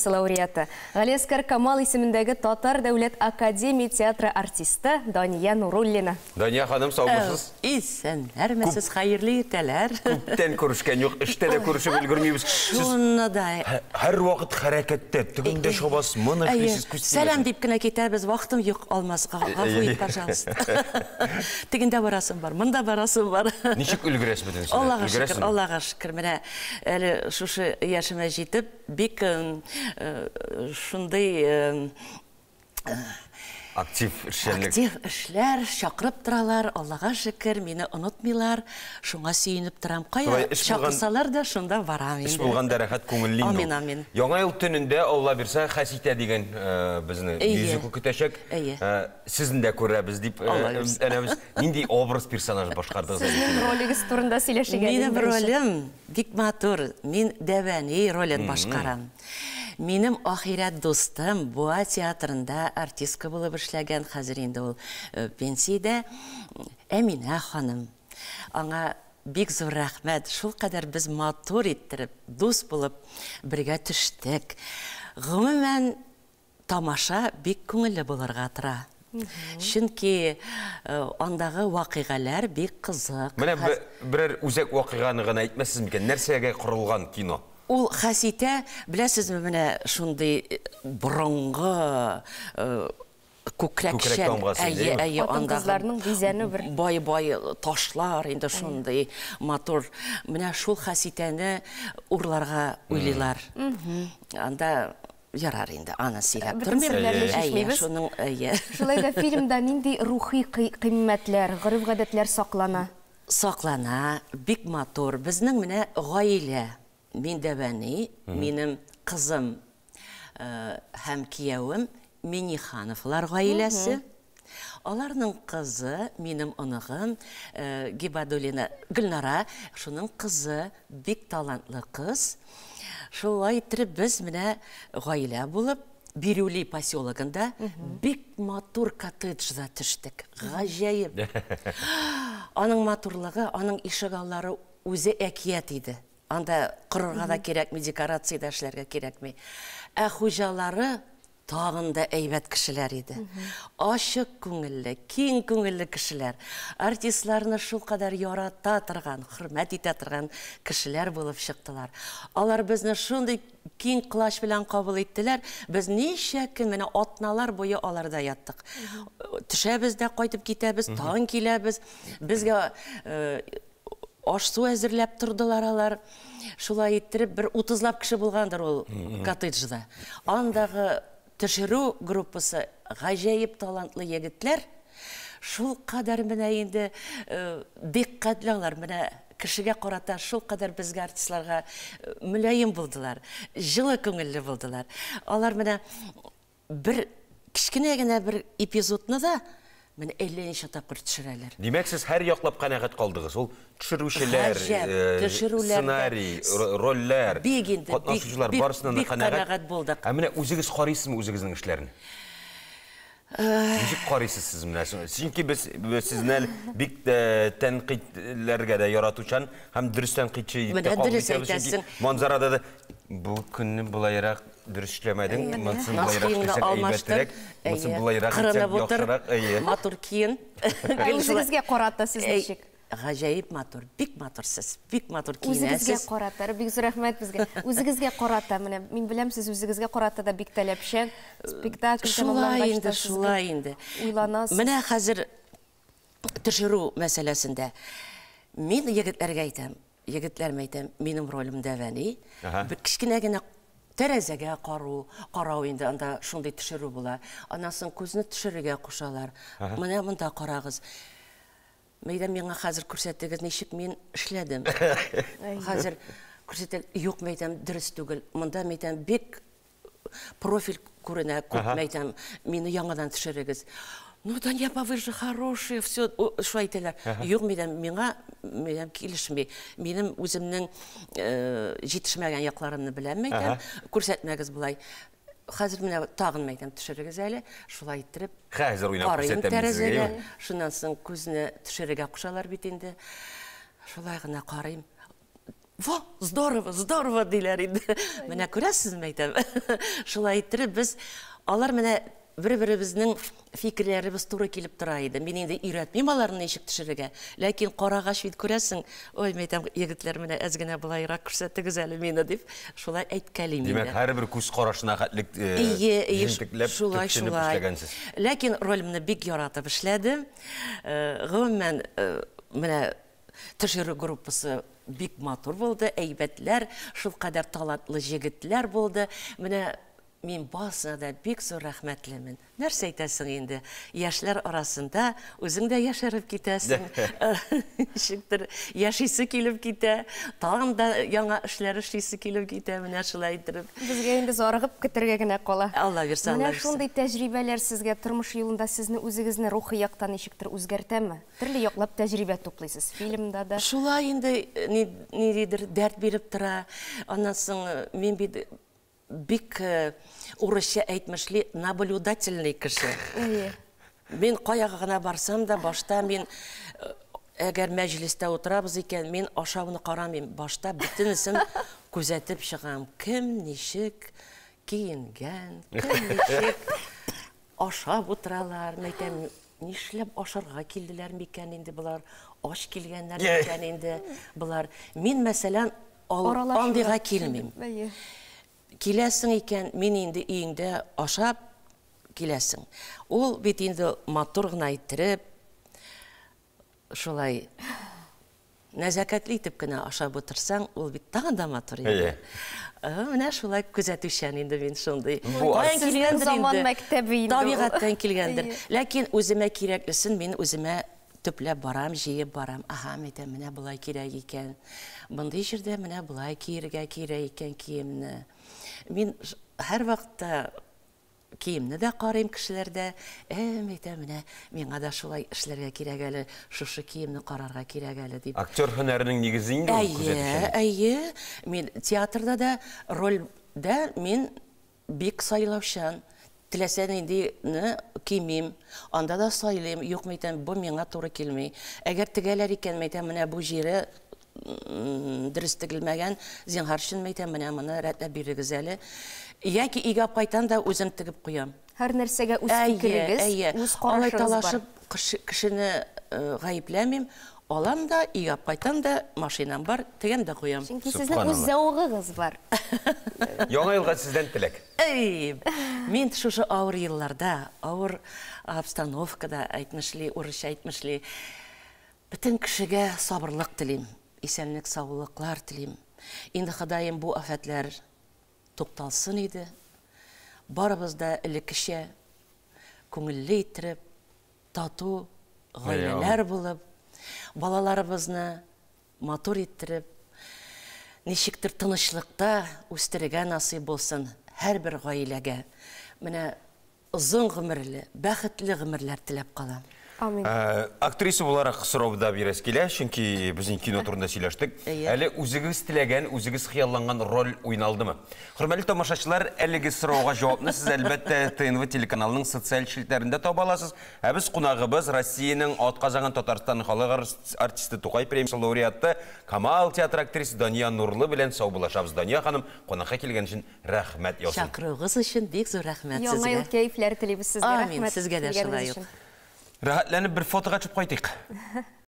Лауреаты, Галиәсгар Камал исемендәге Татар дәүләт академия театры артисты Дания Нуруллина. Дания ханым, саумысыз? Исәннәрмесез, хәерле иртәләр. Күптән күрешкән юк, эштә дә күрешеп өлгермибез. Сез Шуны да. һәрвакыт хәрәкәттә, тегендә чабасыз, моны эшлисез, күз Сәлам дип кенә китәбез, вакытым юк алмаска. Гафу ит, пожалуйста. Тегендә барасым бар, монда барасым бар. Ничек өлгерәсез бөтенесенә? Аллага шөкер, Аллага шөкер. Менә әле шушы яшемә җитеп, бик шундый актив эшчәнлек. Актив эшләр, чакырып торалар, Аллага шөкер, мине онытмыйлар, шуңа сөенеп торам. Кая чакырсалар да, шунда барам инде. Эш булганда рәхәт, күңелле инде. Амин, амин. Яңа ел төнендә, Алла бирсә, Хәситә дигән безне мюзикл көтәчәк. Сезне дә күрәбез дип, әнә без нинди образ персонаж башкардыгыз әле? Сезнең ролегез турында сөйләшик әле. Минем ролем бик матур. Мин Дәвәни ролен башкарам. Минем ахирәт дустым Буа театрында артистка булып эшләгән, хәзер инде ул пенсиядә, Әминә ханым. Аңа бик зур рәхмәт. Шулкадәр без матур иттереп, дус булып бергә төштек. Гомумән, тамаша бик күңелле булырга тора. Чөнки андагы вакыйгалар бик кызык. Менә берәр үзәк вакыйганы гына әйтмәссез микән? Нәрсәгә корылган кино? Ул Хәситә, беләсезме, менә шундый борынгы күкрәкчән, әйе, әйе, андагы бизәнү бер бай-бай ташлар инде шундый матур. Менә шул Хәситәне урларга уйлыйлар. Анда ярар инде, аны сөйләп тормыйм. Әйе, шуның, әйе. Шулай да фильмда нинди рухи кыйммәтләр, гореф-гадәтләр саклана? Саклана, бик матур. Безнең менә гаилә. Мин Дәвәни, минем кызым һәм киявем Минихановлар гаиләсе. Аларның кызы, минем оныгым Гибадуллина Гөлнара, шуның кызы, бик талантлы кыз. Шулай иттереп без менә гаилә булып Бирюли поселогында бик матур коттеджда төштек. Гаҗәеп. Аның матурлыгы, аның ишегаллары үзе әкият иде. Анда корырга да кирәкми, декорация дә эшләргә кирәкми. Ә хуҗалары тагын да әйбәт кешеләр иде. Ачык күңелле, киң күңелле кешеләр. Артистларны шулкадәр ярата торган, хөрмәт итә торган кешеләр булып чыктылар. Алар безне шундый киң колач белән кабул иттеләр. Без ничә көн, менә атналар буе аларда яттык. Төшәбез дә кайтып китәбез, тагын киләбез. Безгә аш-су әзерләп тордылар алар. Шулай иттереп, бер 30лап кеше булгандыр ул коттеджда. Андагы төшерү группасы гаҗәеп талантлы егетләр. Шул кадәр менә инде диккәтле алар, менә кешегә карата шул кадәр безгә артистларга мөлаем булдылар, җылы күңелле булдылар. Алар менә бер кечкенә генә бер эпизодны да менә әллә ничә тапкыр төшерәләр. Димәк, сез һәр яклап канәгать калдыгыз. Ул төшерүчеләр, сценарий, рольләр, катнашучылар барысыннан да канәгать булдык. Ә менә үзегез карыйсызмы үзегезнең эшләрен? Ничек карыйсыз сез менә? Чөнки без сезне әле бик тәнкыйтьләргә дә яратучан һәм дөрес тәнкыйтьче дип тә кабул итәбез. Чөнки манзарада да бу көнне болайрак дөрес эшләмәдең, монысын болайрак эшләсәң әйбәтрәк, монысын болайрак итсәң яхшырак, әйе. Матур киен. Ә үзегезгә карата сез ничек? Гаҗәеп матур, бик матур сез, бик матур киенәсез. Үзегезгә карата, бик зур рәхмәт безгә. Үзегезгә карата, менә мин беләм, сез үзегезгә карата да бик таләпчән. Спектакль тәмамлангач та сез шулай инде. Уйланасыз. Менә хәзер төшерү мәсьәләсендә мин егетләргә әйтәм, егетләрмә әйтәм, минем ролем Дәвәни. Бер кечкенә генә тәрәзәгә карау инде, анда шундый төшерү була. Аннан соң күзне төшерергә кушалар. Менә монда карагыз. Мәйдән миңа хәзер күрсәтегез, ничек мин эшләдем. Хәзер күрсәтә, юк, мәйдән дөрес түгел. Монда мәйдән бик профиль күренә, күп мәйдән, мине яңадан төшерегез. Ну, Дания апа, вы же хорошие, все, шулай әйтәләр. Юк, мәйдән, миңа, мәйдән килешми. Минем үземнең җитешмәгән якларымны беләм, мәйдән, күрсәтмәгез болай. Хәзер менә тагын мәйдән төшерегез әле, шулай иттереп. Хәзер уйнап күрсәтәм мин сезгә. Шуннан соң күзне төшерергә кушалар бит инде. Шулай гына карыйм. Во, здорово, здорово, диләр инде. Менә күрәсезме, әйтәм. Шулай иттереп без алар менә бер-беребезнең фикерләребез туры килеп тора иде. Мин инде өйрәтмим аларны ничек төшерергә. Ләкин карагач бит күрәсең, ой, мин әйтәм, егетләр, менә әз генә болайрак күрсәтегез әле мине дип, шулай әйткәлим инде. Димәк, һәрбер күз карашына хәтлек җентекләп, төпченеп эшләгәнсез. Ләкин ролемне бик яратып эшләдем. Гомумән, менә Төшерү группасы бик матур булды, әйбәтләр, шулкадәр талантлы җегетләр булды. Менә мин барысына да бик зур рәхмәтлемен. Нәрсә әйтәсең инде, яшьләр арасында үзең дә яшәреп китәсең, ничектер яшисе килеп китә, тагын да яңа эшләр эшлисе килеп китә, менә шулай иттереп. Безгә инде зарыгып көтәргә генә кала. Алла бирсә, Алла бирсә. Менә шундый тәҗрибәләр сезгә тормыш юлында сезне үзегезне рухи яктан ничектер үзгәртәме? Төрле яклап тәҗрибә туплыйсыз, фильмда да. Шулай инде, ниндидер дәрт биреп тора. Аннан соң мин бит бик урысча әйтмешли наблюдательный кеше. Әйе. Мин кая гына барсам да, башта мин әгәр мәҗлестә утырабыз икән, мин ашауны карамыйм. Башта бөтенесен күзәтеп чыгам. Кем ничек киенгән, кем ничек Ашап утыралар, мәйтәм, нишләп ашарга килделәр микән инде болар, ач килгәннәр микән инде болар. Мин, мәсәлән, андыйга килмим. Киләсең икән, мин инде өеңдә ашап киләсең. Ул бит инде матур гына иттереп, Шулай нәзакәтле итеп кенә ашап утырсаң, ул бит тагын да матур инде. Менә шулай күзәтүчән инде мин шундый. Каян килгәндер инде. Мәктәбе инде. Табигатьтән килгәндер. Ләкин үземә кирәклесен мин үземә төпләп барам, җыеп барам. Аһа, мәйтәм, менә болай кирәк икән. Мондый җирдә менә болай киергә кирәк икән киемне. Мин һәрвакытта Киемне дә карыйм кешеләрдә. Эм, әйтәм, менә миңа да шулай эшләргә кирәк әле, шушы киемне карарга кирәк әле дип. Актер һөнәренең нигезе инде ул күзәтүчәнлек. Әйе, әйе. Мин театрда да рольдә мин бик сайлаучан. Теләсә ниндине кимим. Анда да сайлыйм. Юк, мәйтәм, бу миңа туры килми. Әгәр тегәләр икән, мәйтәм, менә бу җире дөрес тегелмәгән, зинһар өчен мәйтәм, менә моны рәтләп бирегез әле. Яки өйгә кайтам да үзем тегеп куям. Һәр нәрсәгә үз фикерегез, үз карашыгыз бар. Алай талашып кешене гаепләмим. Алам да, өйгә кайтам да, машинам бар, тегәм дә куям. Чөнки сезнең үз зәвыгыгыз бар. Яңа елга сездән теләк. Әй, мин шушы авыр елларда, авыр обстановкада, әйтмешли, урысча әйтмешли, Бөтен кешегә сабырлык телим, исәнлек-саулыклар телим. Инде Ходаем бу афәтләр тукталсын иде. Барыбыз да элеккечә күңелле иттереп, тату гаиләләр булып, балаларыбызны матур иттереп, ничектер тынычлыкта үстерергә насыйп булсын һәрбер гаиләгә. Менә Озын гомерле, бәхетле гомерләр теләп калам. Амин. Актриса буларак сорау да бирәсе килә, чөнки без инде кино турында сөйләштек. Әле үзегез теләгән, үзегез хыялланган роль уйналдымы? Хөрмәтле тамашачылар, әлеге сорауга җавапны сез, әлбәттә, ТНВ телеканалының социаль челтәрендә таба аласыз. Ә без кунагыбыз, Россиянең атказанган Татарстан халык артисты, Тукай премиясе лауреаты, Камал театры актрисасы Дания Нурлы белән саубуллашабыз. Дания ханым, кунакка килгән өчен Рәхмәт яусын. Чакыруыгыз өчен бик зур рәхмәт сезгә. Яңа ел кәефләре телибез сезгә. Амин, сезгә дә шулай ук. Рәхәтләнеп бер фотога төшеп кайтыйк.